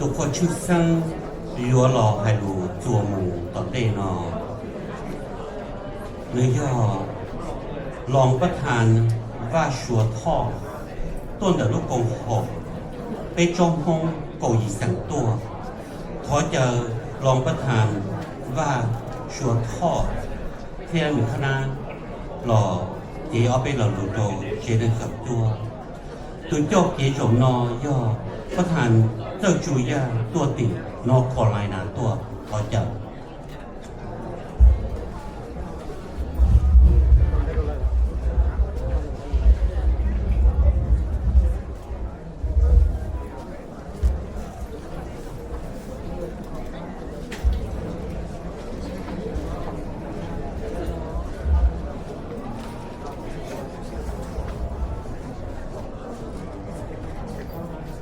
Tus qhua tshwj xeeb yuav los hais lus txuas mus tom ntej no, nws yog Loos Pab Thas Vaj Suav Thoj, tuaj ntawm lub koom haum peb tsoom Hmoob kaum yim xeem tuaj. Thov caw Loos Pab Thas Vaj Suav Thoj thiab nws qhab nab los cev ob peb lo lus rau tsev neeg xeem tuaj. Tus coj kev zaum no yog Pab Thas Txawj Tsu Yaj tuaj tim North Carolina tuaj, thov caw.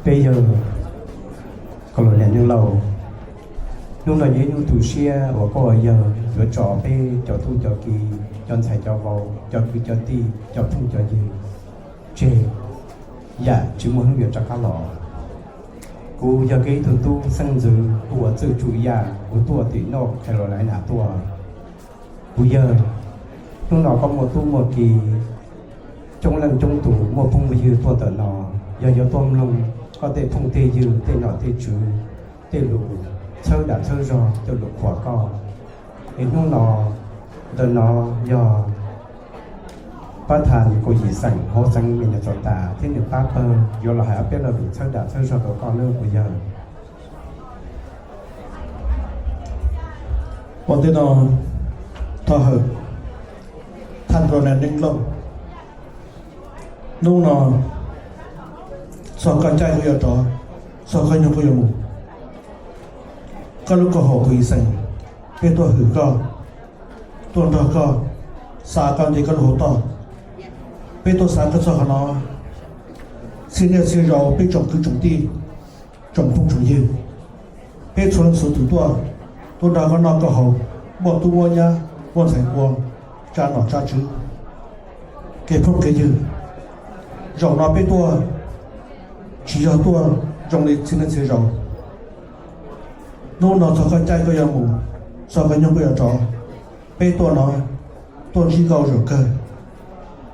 Peb yawg Colonel Neej Lauj, hnub no yog ib hnub tu siab uas koj ua yawg yuav tso peb cov tub cov ki, cov ntxhais cov vauv, cov kwv cov tij, cov phooj cov ywg tseg yam tsis muaj hnub yuav rov qab los. Kuv yog koj ib tug tub xeeb ntxwv, kuv hu ua Txawj Tsu Yaj, kuv tuaj tim North Carolina tuaj. Kuv yawg, hnub no koj muaj tub muaj ki coob leej coob tus, muaj phooj muaj ywg tuaj ntawm no, yog yuav tuaj mloog koj tej phooj tej ywg tej nom tej tswv tej lus txhawb dag txhawb zog, tej lus qhuas koj. Es hnub no ntawm no yog Pab Thas kaum yim xeem hauv xeev Minnesota thiab nws pab pawg yuav los hais ob peb lo lus txhawb dag txhawb zog rau koj nawb kuv yawg. Ua ntej no thov hawm Thas Colonel Neej Lauj, hnub no txog koj caij koj yuav rov, txog koj nyoog koj yuav mus. Koj lub koom haum kaum yim xeem, peb tuaj hwm koj, tuaj nrog koj, xav koj nce koj lub hauv toj. Peb tuaj xav koj txog qhov no, txhia niaj txhia zaus peb tsoom kwv tsoom tij, tsoom phooj tsoom ywg, peb txhua leej txhua tus tuaj, tuaj nrog koj noj koj haus, muaj tub muaj nyab, muaj ntxhais npua, tsa nom tsa tswv, kev phooj kev ywg. Zaum no peb tuaj tsis yog tuaj zoo li txhia niaj txhia zaus. Hnub no txog koj caij koj yuav mus, txog koj nyoog koj yuav rov, peb tuaj no tuaj ntsib koj zaum kawg.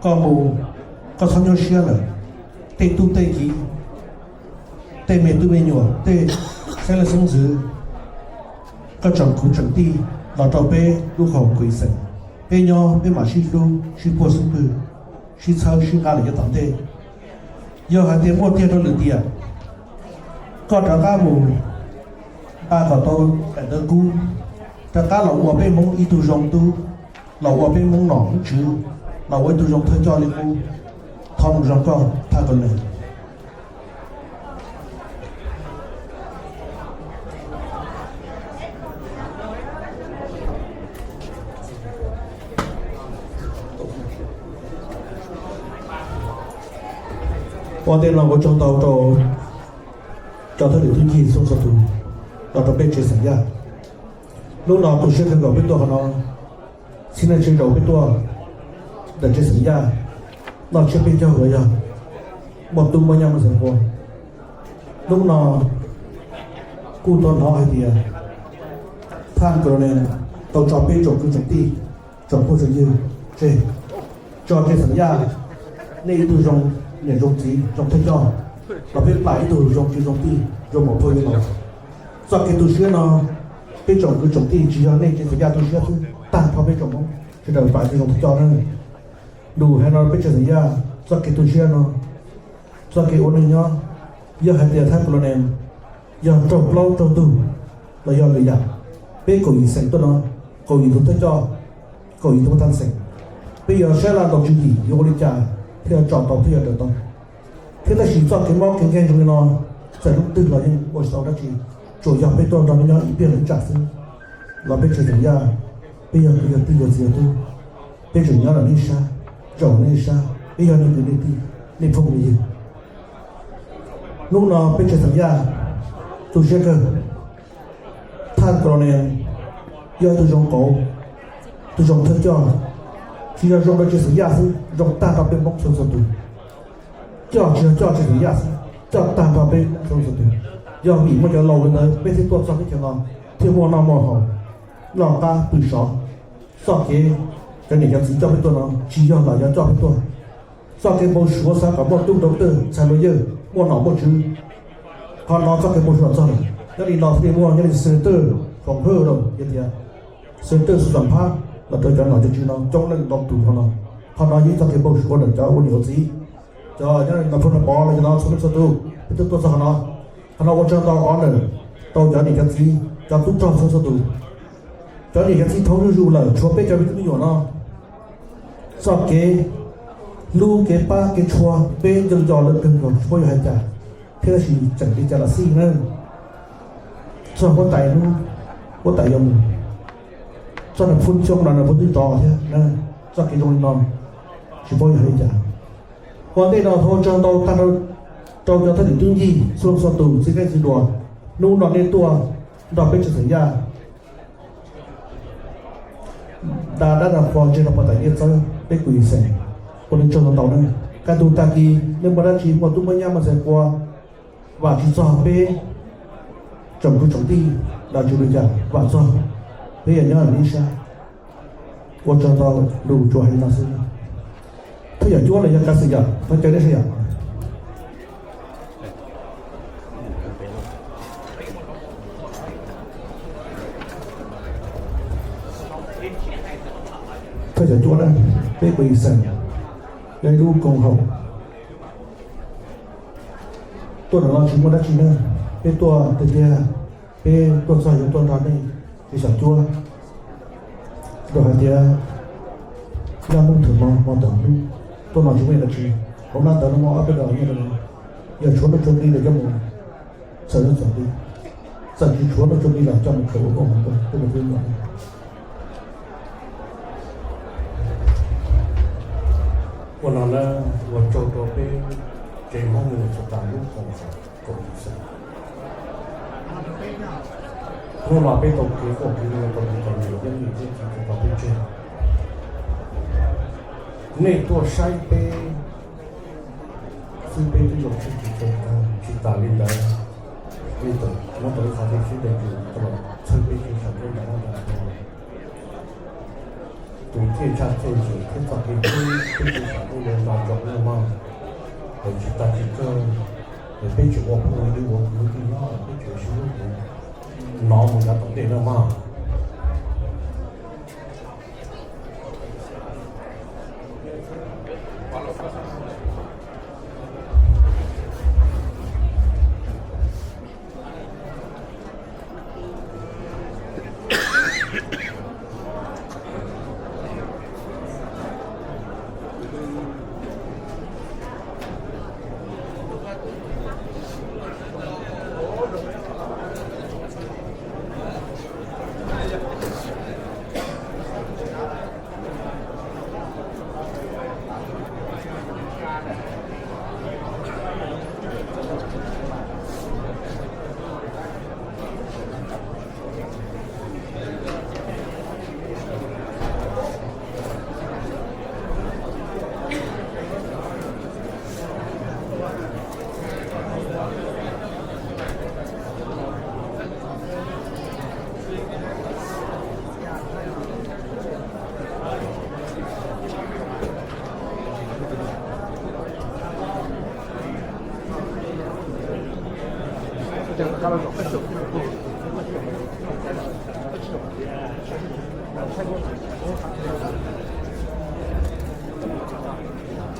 Koj mus, koj txhob nyuaj siab lawm. Tej tub tej ki, tej me tub me nyuam, tej xeeb leej xeeb ntxwv, koj tsoom kwv tsoom tij los rau peb lub koom haum kaum yim xeem, peb nyob peb mam sib hlub sib puag xub pwg, sib txhawb sib nqa lawm yav tom ntej. Yog hais tias muaj tiag rau lwm tiam, koj rov qab mus nqa kom tau daim ntawv kub, rov qab los ua peb Hmoob ib tug zoo tub, los ua peb Hmoob nom Hmoob tswv, los ua ib tug zoo thawj coj li qub. Thov mus zoo koj Thas Colonel. Ua ntej no kuv tso tau rau cov thwj tim tub ncig txhua txhua tus, los rau peb tsev xeem Yaj. Hnub no tu siab kawg nkaus peb tuaj qhov no, txhia niaj txhia zaus peb tuaj ntawm tsev xeem Yaj, noj tsiab peb caug los yog muaj tub muaj nyab muaj ntxhais npua. Hnub no kuj tau hnov hais tias Thas Colonel tau tso peb tsoom kwv tsoom tij, tsoom phooj tsoom ywg tseg, tso tsev xeem Yaj, nej ib tug zoo niam zoo txiv zoo thawj coj, los peb plam ib tug zoo kwv zoo tij zoo muam phauj yawg laus. Txoj kev tu siab no, peb tsoom kwv tsoom tij tsis yog nej tsev xeem Yaj tu siab xwb, tag nrho peb tsoom Hmoob sawv daws plam ib tug zoo thawj coj na. Lus hais no peb tsev xeem Yaj, txoj kev tu siab no, txoj kev ua neej nyob, yog hais tias Thas Colonel yog raug plaub raug ntug los yog lwm yam, peb kaum yim xeem tuaj no, kaum yim tus thawj coj, kaum yim tus pab thas xeem, peb yuav saib laj ntaus tswv yim yuav ua li cas thiaj tsom tau thiaj yuav raws tau. Thiab tab sis txoj kev mob kev nkeeg zoo li no, txawm hnub twg los yeej ua tsis tau dab tsi, tsuas yog peb tuaj nrog nej nyob ib pliag lwm tsam xwb. Los peb tsev xeem Yaj, peb yog kwv yog tij yog txiv yog tub, peb tseem nyob lawm nej sab, zaum nej sab, peb yog nej kwv nej tij, nej phooj nej ywg. Hnub no peb tsev xeem Yaj tu siab kawg. Thas Colonel yog tus zoo qauv, tus zoo thawj coj, tsis yog zoo rau tsev xeem Yaj xwb, zoo tag nrho peb Hmoob txhua txhua tus. Coj tsis yog coj tsev xeem Yaj xwb, coj tag nrho peb Hmoob txhua txhua tus. Yog vim muaj cov laus li ntawd peb thiaj tuaj txog teb chaws no, thiaj muaj noj muaj haus, noj qab pw sov. Txoj kev cov niam cov txiv coj peb tuaj no tsis yog lam yog coj peb tuaj. Txoj kev npau suav xav kom muaj tub rau twg txhais luag yawg muaj nom muaj tswv. Qhov no txoj kev npau suav txog lawm, nyob li no thiaj li muaj nyob li Senator Foom Hawj los yog tias Senator Xu Xam Phab los rau cov nom cov tswv no coob leej ntau tus qhov no. Qhov no yog ib txoj kev npau suav ntawm cov ua niam ua txiv, cov nyob no pheej pov los yog no txhua leej txhua tus, peb twb tuaj txog qhov no. Qhov no ua tsaug ntau qhov lawm rau cov niam cov txiv, cov tub rog txhua txhua tus. Cov niam cov txiv thaum zuj zus lawm tshuav peb cov me tub me nyuam no, txoj kev hlub kev pab kev tshua peb nco nco lawm kawg nkaus tsis paub yuav hais cas, thiab tab sis tseem li cas los xij na. Txog huab tais hnub, huab tais yuav mus, txoj nas phub xyoo no nas phub twb tod thiab na. Txoj kev zoo li no tsis paub yuav hais li cas. Ua ntej no thov ua tsaug ntau tag rau cov thawj tub tub ncig txhua txhua tus, txiv neej txiv duas, hnub no nej tuaj nrog peb tsev xeem Yaj da dab da qhua tseg rau puag tam nyiaj txawb peb kuv ib xeem, ua li tsaug ntau ntau na. Kaj ntug tag kis nej muaj dab tsi muaj tub muaj nyab muaj ntxhais qhua vam tsis txog peb tsoom kwv tsoom tij los tsis ua li cas, vam txog peb yog nyob ib sab. Ua tsaug ntau, lus tsuas hais li no xwb. Thawj yawm Cuab los yog Kav Xeem Yam, thov caw nej sab yam. Thawj yawm Cuab na, peb kuv ib xeem, yog ib lub koom haum. Tuaj ntawm no tsis muaj dab tsi na, peb tuaj tiag tiag, peb tuaj txog yuav tuaj nrog nej tsev xeem Cuab rau hais tias Yaj Hmoob Thwm Mo, mo tawm hnub, tuaj no tsis muaj dab tsi, hauv nab ntawd no muaj ob peb daim nyiaj, yog tshuav nuj tshuav nqi lawm coj mus txawm nuj txawm nqi, txawm tsis tshuav nuj tshuav nqi los coj mus khaws ua koob hmoov rau peb tus tub me nyuam. Ua no na, ua tsaug rau peb tsev Hmoob me nyuam txhua tas lub koom haum, koom ib xeem. Hnub no peb tau kev quaj kev nyiav tau kev txom nyem yeej yim yeej txiv tsis tau peb tseg. Nej tuaj saib peb xwb peb twb zoo siab tsis tshua tag, tsis tas li ntawd, nej tawm muab tau ib qho dej siab dej ntsws coj los txhawb peb tsev xeem Cuab nram vaj nram tsev, tus thiaj tshaj thiaj ntsim thiab txoj kev hlub peb tsev xeem Cuab yuav nto ntsoov nawb mog. Es tsis tas tsis kawg, es peb tseem ua phooj ywg ua kwv tij nyob, peb tseem sib hlub hnov mus yav tom ntej nawb mog.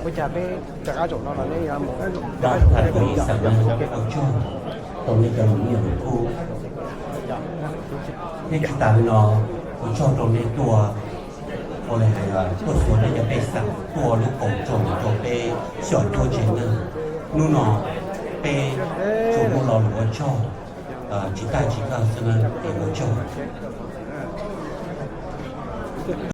Ua cas peb rov qab zaum no los nej yuav mus? Ua tsaug rau nej cov niam tub, nej tsis tas li no, ua tsaug rau nej tuaj, ua li hais tuaj xyuas nej cov pej xeem, tuaj ua lub koom tsoom rau peb xyom Cuab tsev neeg. Hnub no peb tsuas muaj lo lus ua tsaug, tsis tas tsis kawg xwb na, es ua tsaug.